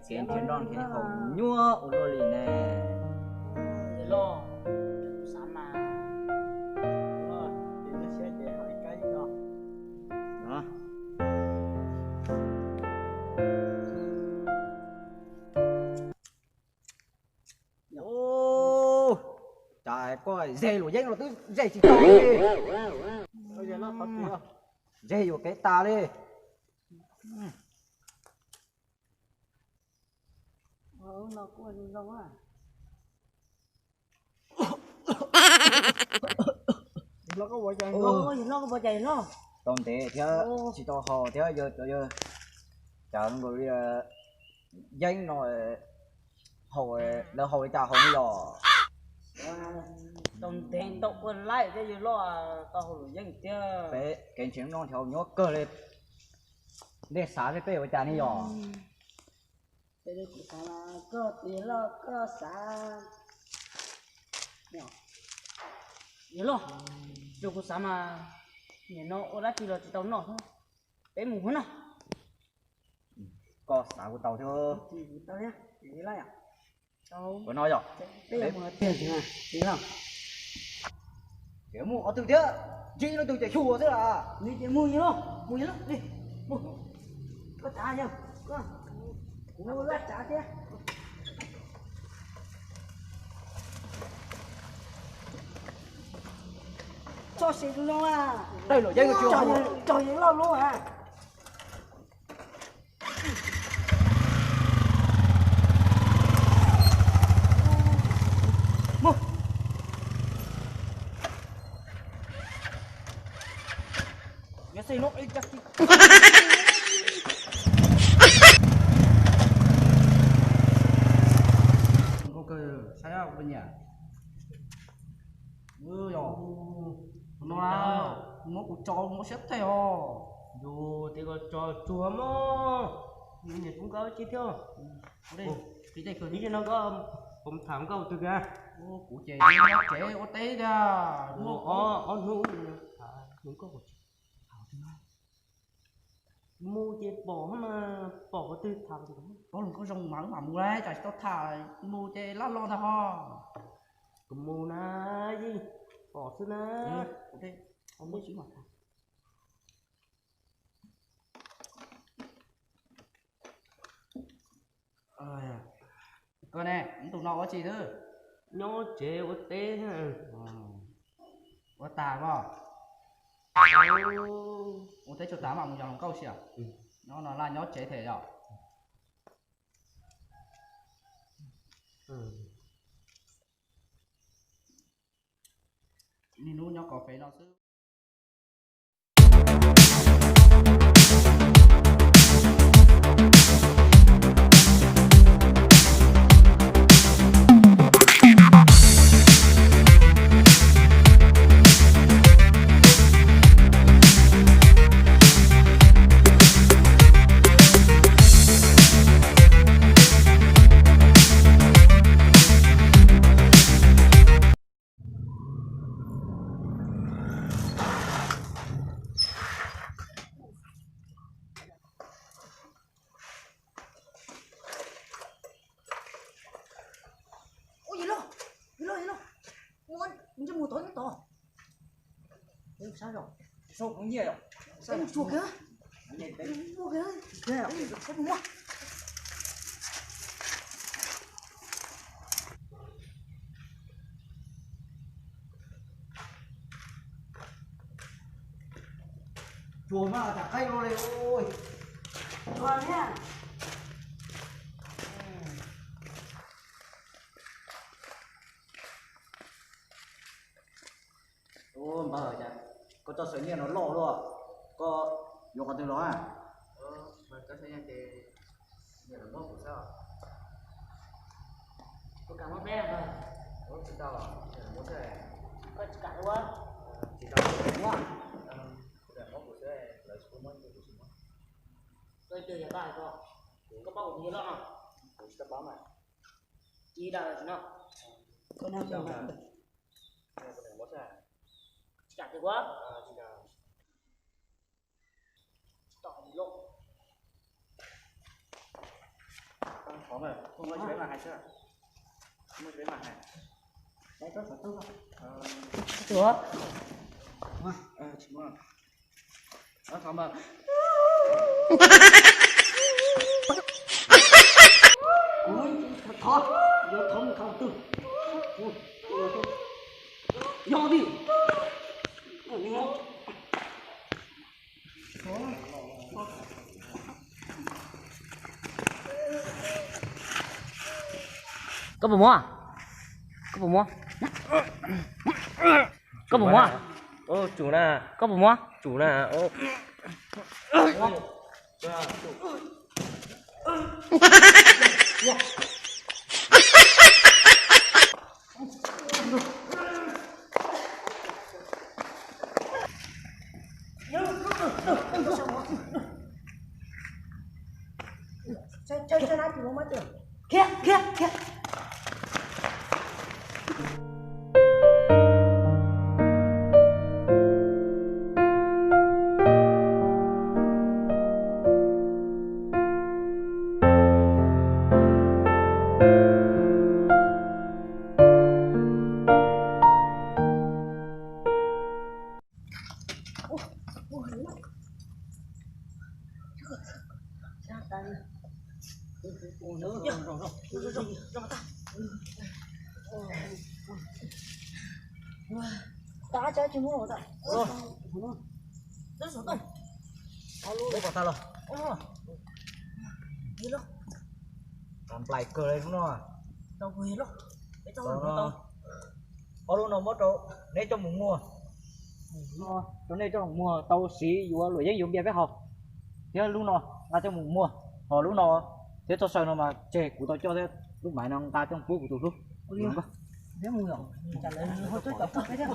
Kev nrhiav noj nrhiav haus nyuaj ua luaj li ne. Yawg loj, kuv xav mas, ces nyob siab ces ho ib kab yeej no. Cas koj zeg luam yeeb los twb zeg tsis tau li. Zeg yuam kev tas li. Tau ntev thiab tsis tau haus thiab yog, cas yeeb no haus, lawv haus li cas haus li yom? Tau ntev tau ua laij thiab yawg loj, tau haus luam yeeb thiab. Peb kev nrhiav noj nrhiav haus nyuaj kawg li. Nej xav seb peb ua cas ne yom? Kuv xav mas koj tus yawg loj koj xav. Yawg loj, yog kuv xav mas nim no ua dab tsi los tsis tau noj thiab. Peb mus hov no. Koj xav kuv tau thiab. Ua no yom. Ces muaj qhov twg thiab, ntsib leej twg ces xyuas xwb las. Mus, mus, mus, mus, mus. Koj tsav yog, kuv laj tsav thiab. Txoj sia zoo zoo a. Tej luam yeeb tsis haus, cog yawg loj lub a. Saib ua nyiam. Yog, no muab kuv tso muab siab teg os. Yus tias koj tso tsuag mog, niam tub nkauj tsis thiab. Ib no koj, kuv tham nkauj twg kag. Kuv ces nyob tsev ua teb tiag. Ob hnub mus ces pom mas pom qhov twg tham. Pom lus koj zoo mas wb mam mus lauj, tsam tsis tau tham mus ces laj los ntag ho. Kuv mus na, yeej pom xwb na. Koj ne, tus no ua tsi xwb? Nyob tsev ua teb. Ua tas mog. Ua teb tsuas tas mam mus yos hluas nkauj sia. Nyob no laj nyob tsev thiaj yom. Niaj hnub nyob kos pem no xwb. Ua, yawg loj, yawg loj, yawg loj, ua ntsej muag tod nyob tod. Peb mus sab zos, sau kuv nyiaj os. Peb mus tsuag kiag, mus kiag, peb mus muab. Tsuag mas cas qaib luaj li. Npawg, koj tso xav nyiaj no loj luaj, koj yuav qhov twg los a? Tsis kam, tsis kam. Koj paub kuv tus yawg loj no? Tsis tau paub mas. Tsis tau no. Tsis kam tiag kuv. Tsis tau hais lus loj. Tua. Thov, thov, thov, yog li. Koj puas muaj? Koj puas muaj? Koj puas muaj? Tsum na. Koj puas muaj? Tsum na. Lub pov tag los. Nplais kawg li lub no. Ob lub no muab rau neb coj mus muag. Rau nej coj mus muag tau siv yuav luam yeeb yuav npias peb haus. Thiab lub no nqa coj mus muag, ho lub no thiab txoj saw no mas tseg kuv tau coj thiab, lub maiv no nqa coj mus pub kuv tus hlub. Thiab mus yom, cas lawv ho coj cov pub peb thiab.